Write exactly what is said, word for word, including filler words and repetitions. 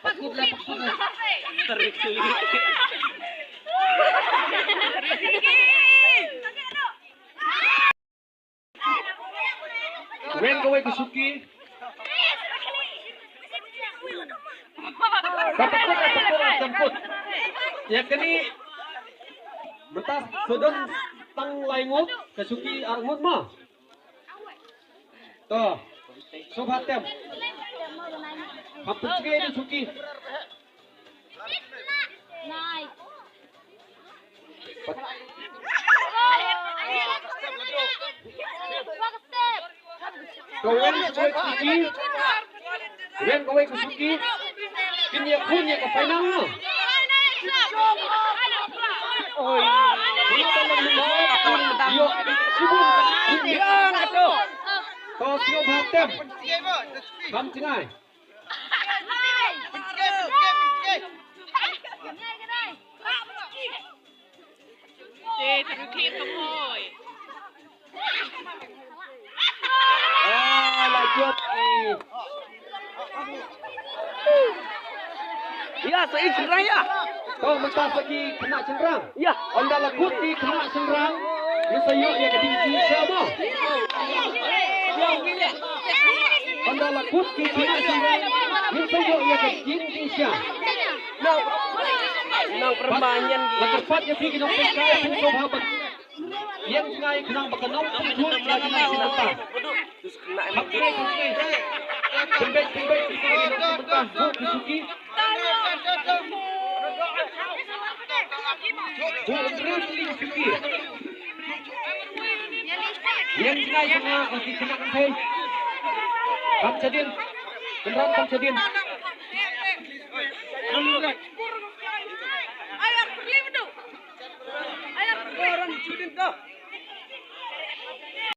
Pakut lah, pakut lah. Tarik suli. Wen kawei ka suki. Ka pakut, ka pakut, ka pakut. Ïa kane mynta sa don tang lai ngut, ka suki ar ngut ma. To. Sngewbha tem. Kham pynjngai ïa u suki. To wen kawei ka suki. Wen kawei ka suki. Kin ïakhun ïa ka final no. Oi. Ïoh shibun. To sngewbha tem. Kham jngai. Te, te rukhit kham hoi. Ah, la jop ki. Ïa, sa i shynrang ïa. To, mynta sa ki khynnah shynrang. Ïa. Ynda la kut ki khynnah shynrang, ngin sa ïoh ïa ka jingïaseng sha mo. Ynda la kut ki khynnah shynrang, ngin sa ïoh ïa ka jingïaseng. Nang permainan. La kyrpad ïa phi ki nongpynshai, phi sngewbha ban ïeng jngai khnang ba ka nongpynshai ka jingïaseng nangta. Kham jngai, kham jngai. Pynbeit, pynbeit, pynbeit, pynbeit, pynbeit, pynbeit, pynbeit, pynbeit, pynbeit, pynbeit, pynbeit, Ïeng jngai jong nga, ko ki khynnah kan thei. Kham shadien. Kynran kham shadien.